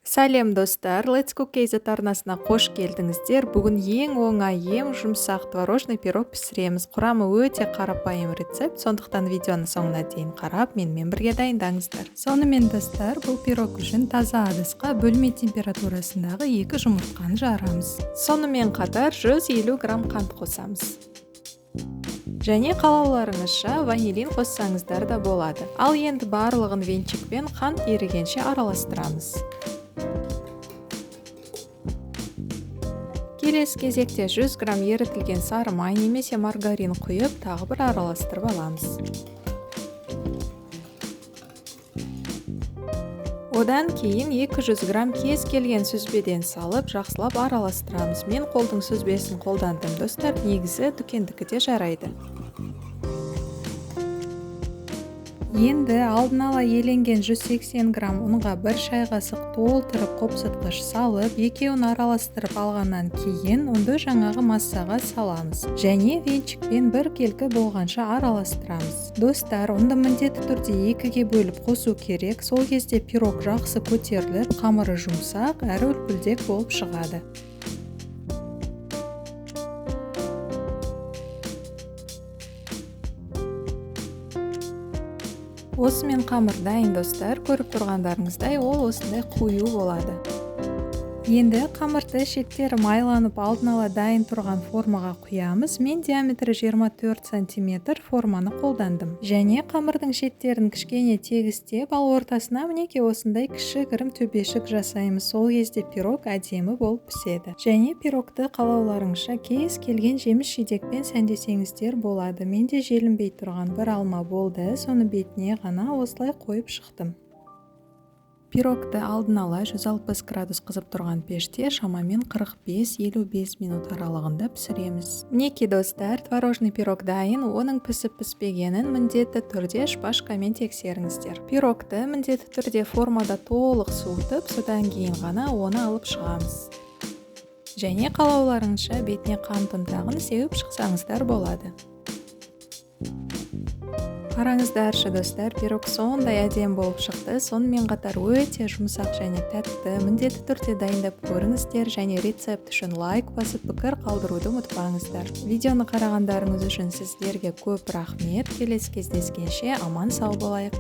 Сәлем достар, Let's Cook KZ арнасына қош келдіңіздер. Бүгін ең оңай, ең жұмсақ творожный пирог пісіреміз. Құрамы өте қарапайым рецепт, сондықтан видеоны соңына дейін қарап, менімен бірге дайындаңыздар. Сонымен достар, бұл пирог үшін таза ыдысқа бөлме температурасындағы 2 жұмыртқаны жарамыз. Сонымен қатар 150 грамм қант қосамыз. Және қалауларыңызша ванилин қоссаңыздар да болады. Ал енді барлығын венчикпен қант ерігенше араластырамыз. Келесі кезекте 100 грамм ерітілген сары май немесе маргарин құйып, тағы бір араластырып аламыз. Одан кейін 200 грамм кез келген сүзбеден салып, жақсылап араластырамыз. Мен қолдың сүзбесін қолдандым, достар, негізі дүкендікі де жарайды. Енді алдын ала еленген 180 грамм ұнға бір шай қасық толтырып қопсытқыш салып, екеуін араластырып алғаннан кейін ұнды жаңағы массаға саламыз. Және венчикпен біркелкі болғанша араластырамыз. Достар, ұнды міндетті түрде екіге бөліп қосу керек. Сол кезде пирог жақсы көтеріліп, қамыры жұмсақ әрі үлпілдек болып шығады. Осымен қамыр дайын, достар. Көріп тұрғандарыңыздай, ол осындай қою болады. Енді қамырды шеттері майланып алдын ала дайын тұрған формаға құямыз. Мен диаметрі 24 сантиметр форманы қолдандым. Және қамырдың шеттерін кішкене тегістеп, ал ортасына мінекей осындай кішігірім төбешік жасаймыз. Сол кезде пирог әдемі болып піседі. Және пирогты қалауларыңызша кез келген жеміс жидекпен сәндесеңіздер болады. Менде желінбей тұрған бір алма болды, соны бетіне ғана осылай қойып шықтым. Пирогты алдын ала 160 градус қызып тұрған пеште шамамен 45-55 минут аралығында пісіреміз. Мінекей достар, творожный пирог дайын. Оның пісіп піспегенін міндетті түрде шпажкамен тексеріңіздер. Пирогты міндетті түрде формада толық суытып, содан кейін ғана оны алып шығамыз. Және қалауларыңызша бетіне қант ұнтағын сеуіп шықсаңыздар болады. Қараңыздаршы достар, пирог сондай әдемі болып шықты. Сонымен қатар өте жұмсақ және тәтті. Міндетті түрде дайындап көріңіздер және рецепт үшін лайк басып, пікір қалдыруды ұмытпаңыздар. Видеоны қарағандарыңыз үшін сіздерге көп рахмет. Келесі кездескенше аман сау болайық.